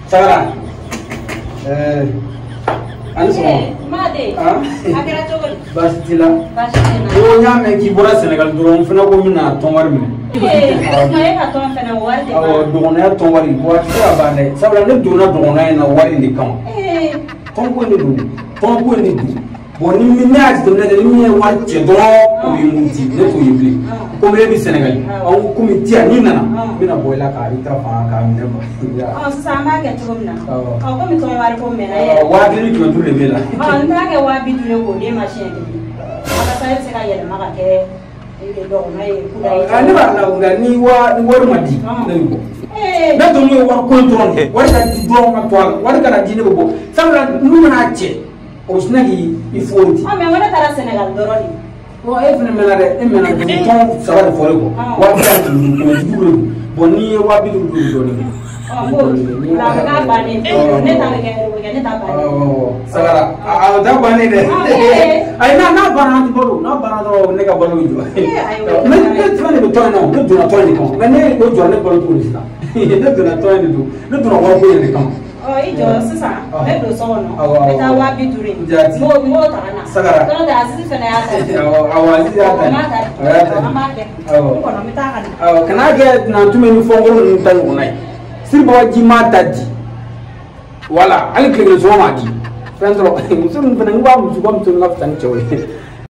Sagara. Ani sɔgɔma. Made. A kɛra cogo di? Baasi t'i la. Baasi tɛ n na. Ko n y'a mɛn k'i bɔra Sɛnɛgali dɔrɔn n fana ko n bɛna tɔn wari minɛ. E ka tɔn fana o wari tɛ ban. Awɔ, dɔgɔnɔya tɔn wari, bon a tɛ se ka ban dɛ. Sabula ne donna dɔgɔnɔya in na wari in de kama. Tɔn ko in de don. Tɔn ko in de don. Bon ni min ne y'a jateminɛ kɛ ni min ye wari cɛ dɔrɔn o b'i muruti ne t'o ye bilen. Komi e bɛ Sɛnɛgali, aw komi ti yan n'i nana n bɛna bɔ i la k'a i ta fan k'a minɛ quoi. Ɔ sisan an b'a kɛ cogo min na. Ɔ komi tɔn wari ko mɛnna e yɛrɛ. 1500 de b'e la. Ɔ n t'a kɛ 50,000 ye k'o d'e ma siɲɛ kelen. Walasa e bɛ se ka yɛlɛma ka kɛ dɔgɔnɔ ye kudayi. Ne b'a la nka ni wari ma di ne bɛ bɔ. Ne dun ye wari ko in dɔrɔn de ye. Wari ka di dɔrɔn ka to a la, wari kana di ne bɛ bɔ. Sabula n'u mana cɛ o bɛ sina k'i fori ten. Ɔ mɛ ko ne taara Sɛnɛgali dɔrɔn de. Bon e fana mɛnna dɛ, e mɛnna tɔn saba de fɔlen kɔ. 15,000 500 de don. Bon n'i ye 50,000 dun dɔɔnin kɛ. Ɔ n b'o la a bɛ k'a bannen ne ta bɛ kɛ o bɛ kɛ ne ta bannen. Sagara a ta bannen dɛ. Ayi n'a banna an tɛ balo, n'a banna dɔrɔn ne ka balo bɛ jɔ. Ne fɛn de bɛ tɔn in na, ne donna tɔn in de kama. Mɛ ne o jɔra ne balo cogo di sisan? Ne donna tɔn in de don, ne donna wariko in de kama. Ɔ i jɔ sisan ne don so kɔnɔ n bɛ taa 50,000 in Jaati. n b'o ta ka na. Sagara. N'o tɛ Azizi fana y'a ta. Awɔ Azizi y'a ta. N b'a ta. A y'a ta. An b'a kɛ. Awɔ. N kɔnɔ n bɛ taa ka na. Awɔ kana kɛ nantume ni fɔnkɔrɔ ninnu ta ɲɔgɔnna ye. Siribaga ji m'a ta di. Wala hali tile kelen sɔngɔ m'a di. Fɛn dɔrɔn muso ninnu fana n b'a muso ka muso ka fisa ni cɛw ye.